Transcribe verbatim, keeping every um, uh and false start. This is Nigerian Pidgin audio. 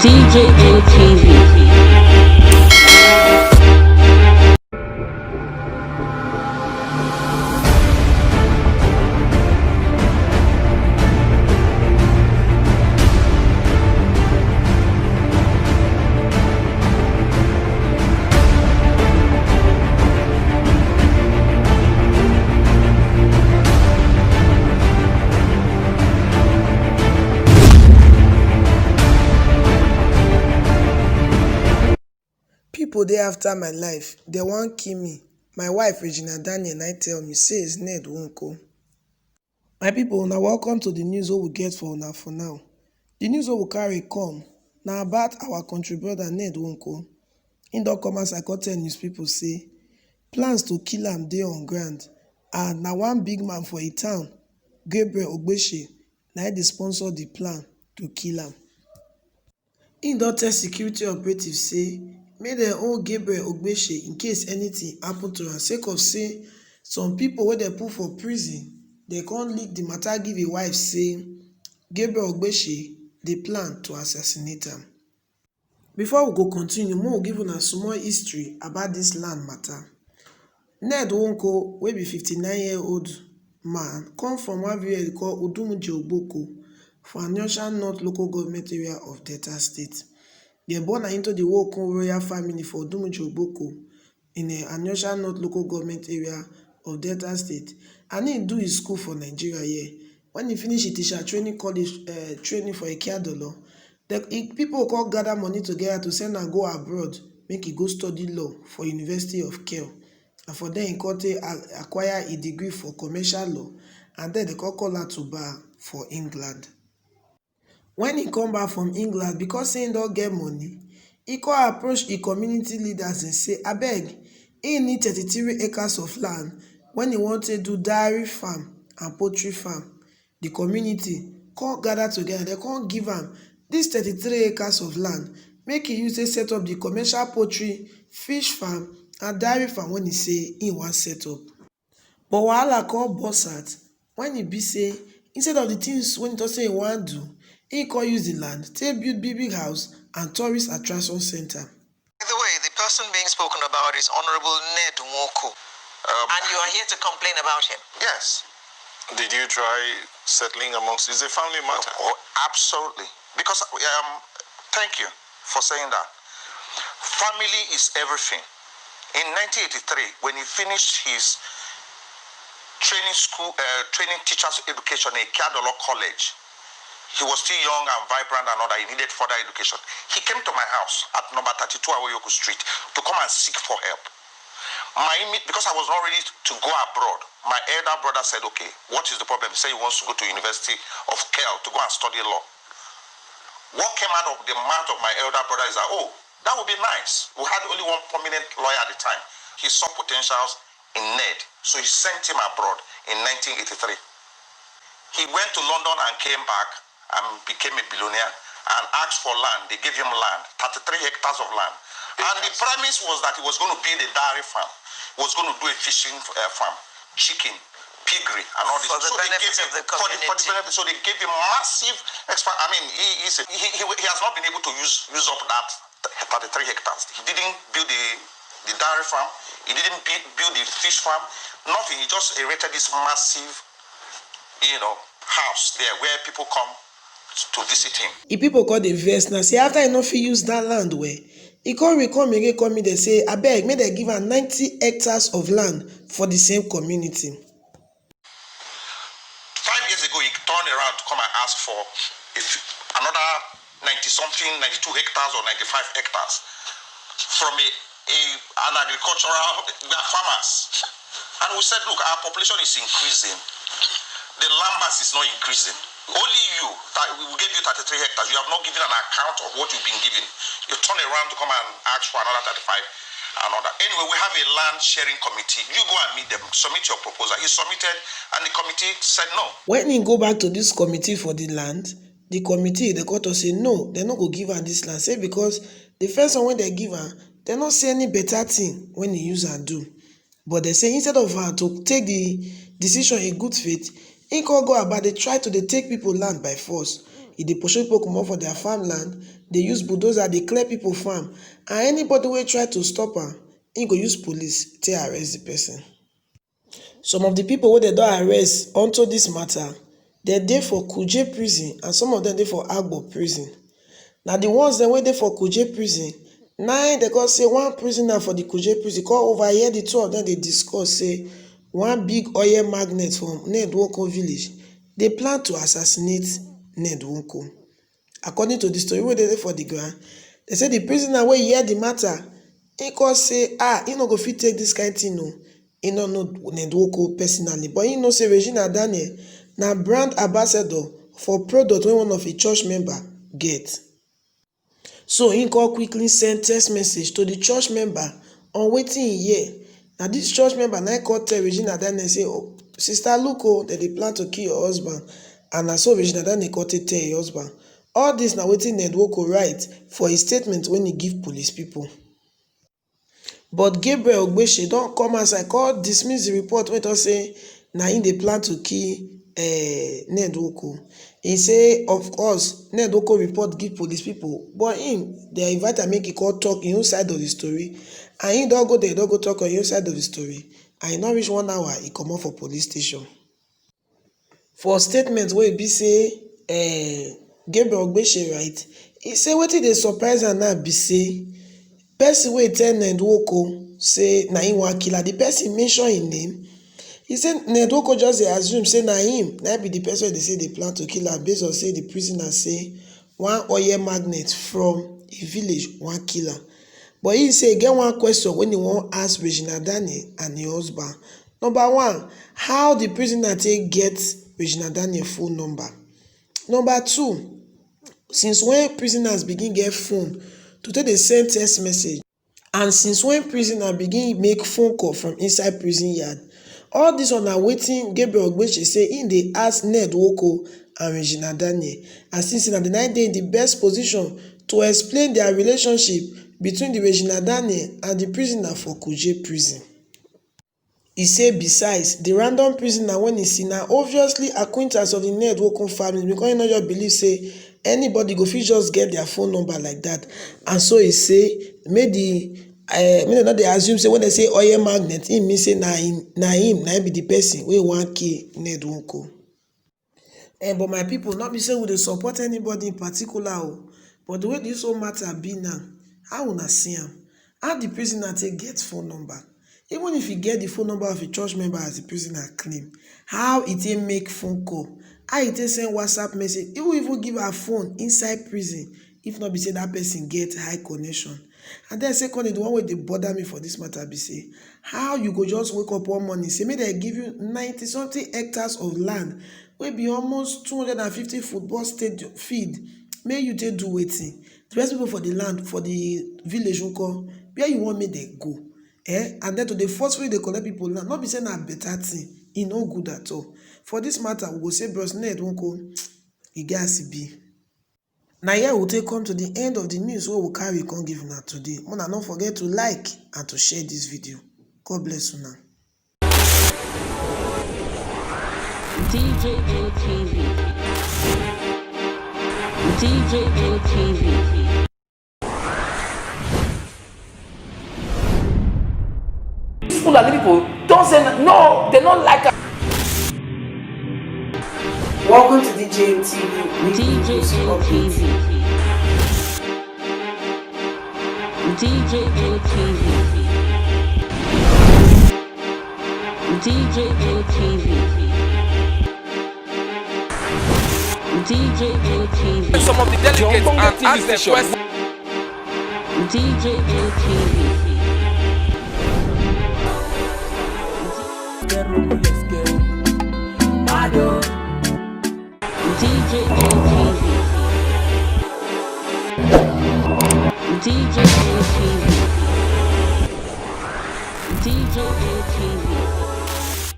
D J N T V. People dey after my life, dem wan kill me. My wife Regina Daniel na tell me say is Ned Nwoko. My people, una welcome to the news wey we get for una for now. The news wey we carry come na about our country brother Ned Nwoko. He don come outside come tell news people say plans to kill am dey on ground, and na one big man for a town, Gabriel Ogbeshe, na him dey sponsor the plan to kill am. He don tell security operatives say make dem hold Gabriel Ogbeshe in case anything happen to am, sake of say some people wey dem put for prison, dem come leak the matter give him wife say Gabriel Ogbeshe dey plan to assassinate am. Before we go continue, make we give una small history about this land matter. Ned Nwoko, wey be fifty-nine year old man, come from one village called Udumuje Ogboko for Anyosha North Local Government Area of Delta State. Dem born am into the Nwoko royal family for Udumuje Ogboko in, eh, Anyosha North Local Government Area of Delta State, and he do his school for Nigeria here. When he finish his teacher training college, eh, training for Ikiadolo, the, he, people come gather money together to send am go abroad, make he go study law for University of Keele. And for there, he come take a-, acquire a degree for commercial law, and then they come call am to bar for England. When he come back from England, because say he don get money, he come approach the community leaders and say, abeg, he need thirty-three acres of land when he wan take do dairy farm and poultry farm. The community come gather together, they come give am this thirty-three acres of land, make he use take set up the commercial poultry, fish farm and dairy farm when he say he wan set up. But wahala come burst out when e be say instead of the things wey he talk say he wan do, he come use the land take build big big house and tourist attraction center. By the way, the person being spoken about is Honorable Ned Nwoko. Um, and you are here to complain about him? Yes. Did you try settling amongst? It's a family matter. Oh, absolutely. Because, um, thank you for saying that. Family is everything. In nineteen eighty-three, when he finished his training school, uh, training teachers education in Ikiadolo College, he was still young and vibrant and all that. He needed further education. He came to my house at number thirty-two Awoyoku Street to come and seek for help. My immi-, because I was not ready to go abroad, my elder brother said, "Okay, what is the problem?" He said he wants to go to University of Keele to go and study law. What came out of the mouth of my elder brother is that, "Oh, that would be nice." We had only one prominent lawyer at the time. He saw potentials in Ned, so he sent him abroad in nineteen eighty-three. He went to London and came back and became a billionaire and asked for land. They gave him land, thirty-three hectares of land. And the premise was that he was going to build a dairy farm, he was going to do a fishing, uh, farm, chicken, piggery, and all this. For the benefit of the community. So they gave him massive expa-, I mean, he, he's a, he, he, he has not been able to use, use up that thirty-three hectares. He didn't build the, the dairy farm. He didn't build, build the fish farm. Nothing. He just erected this massive, you know, house there where people come to visit him. If people come dey vex now, say after he no fit use that land well, he come re-, come again, come meet dem say, abeg, make dem give am ninety hectares of land for the same community. Five years ago, he turned around to come and ask for a few, another ninety something, ninety-two hectares or ninety-five hectares from a, a, an agricultural, we are farmers. And we said, "Look, our population is increasing. The land mass is not increasing. Only you, that we gave you thirty-three hectares. You have not given an account of what you've been given. You turn around to come and ask for another thirty-five, another." Anyway, we have a land sharing committee. You go and meet them, submit your proposal. He submitted, and the committee said no. When he go back to this committee for the land, the committee, they got to say no, they no go give am this land. Say because the first one when they give am, they no see any better thing when he use and do. But they say instead of her to take the decision in good faith, he come go about dey try to dey take people land by force. E dey pursue people comot for their farmland, dey use bulldozer dey clear people farm, and anybody wey try to stop am, im go use police take arrest the person. Some of the people wey dem don arrest unto this matter, dem dey for Kuje prison and some of them dey for Agbo prison. Na the ones dem wey dey for Kuje prison, na im dem come say one prisoner for the Kuje prison come overhear the two of them dey discuss say one big oil magnet from Nedwoko village dey plan to assassinate Nedwoko. According to the story wey dey dey for the ground, they say the prisoner wey hear the matter, he come say, ah, he no go fit take this kind thing o. He no know Nedwoko personally, but he know say Regina Daniel na brand ambassador for product wey one of him church member get. So he come quickly send text message to the church member on wetin he hear. Na this church member na come tell Regina Daniel say, oh, sister, look o, dem dey plan to kill your husband. And na so Regina Daniel come take tell her husband. All this na wetin Nedwoko write for his statement when he give police people. But Gabriel Ogbeshe don come outside come dismiss the report wey talk say na him dey plan to kill uh, Nedwoko. He say, of course, Nedwoko report give police people, but him, they invite am make he come talk him own side of the story. And he don go there, don go talk on him own side of the story. And he no reach one hour, he comot for police station. For statement wey be say uh, Gabriel Ogbeshe write, he say wetin dey surprise am now be say person wey tell Nedwoko say na him wan kill her, the person mention him name. He say Nedwoko just dey assume say na him na be the person wey dey say dey plan to kill her based on say the prisoner say one oil magnet from a village wan kill her. But he say e get one question when he wan ask Regina Daniel and him husband. Number one, how the prisoner take get Regina Daniel phone number? Number two, since when prisoners begin get phone to take dey send text message, and since when prisoner begin make phone call from inside prison yard? All this one na wetin Gabriel Ogbeshe say im dey ask Nedwoko and Regina Daniel, and since na the night dey in the best position to explain their relationship between the Regina Daniel and the prisoner for Kuje prison. He say besides, the random prisoner when he see na obviously acquaintance of the Nedwoko family, because he no just believe say anybody go fit just get their phone number like that. And so he say make the uh, make dem no dey assume say when they say oil magnet, he mean say na him na him na him be the person wey wan kill Nedwoko. Eh, but my people, not be say we dey support anybody in particular o, but the way this whole matter be now, how una see am? How the prisoner take get phone number? Even if he get the phone number of a church member as the prisoner claim, how he take make phone call, how he take send WhatsApp message, even even give her phone inside prison, if not be say that person get high connection. And then secondly, the one wey dey bother me for this matter be say, how you go just wake up one morning say make dem give you ninety something hectares of land wey be almost two hundred and fifty football stadium field, make you take do wetin? The rest people for the land, for the village nko, where you want make dem go? Eh? And then to dey forcefully dey collect people land, no be say na better thing, e no good at all. For this matter, we go say Bros Ned Nwoko, e get as e be. Na here we take come to the end of the news wey we carry come give una today. Una no forget to like and to share this video. God bless una. D J N T V. D J N T V. These Fulani people don't say n- no, they don't like us. Welcome to D J N T V. D J N T V. D J N T V. D J N T V. D J N T V. Some of the delegates and ask them questions. D J N T V. D J N T V. D J N T V. D J N T V.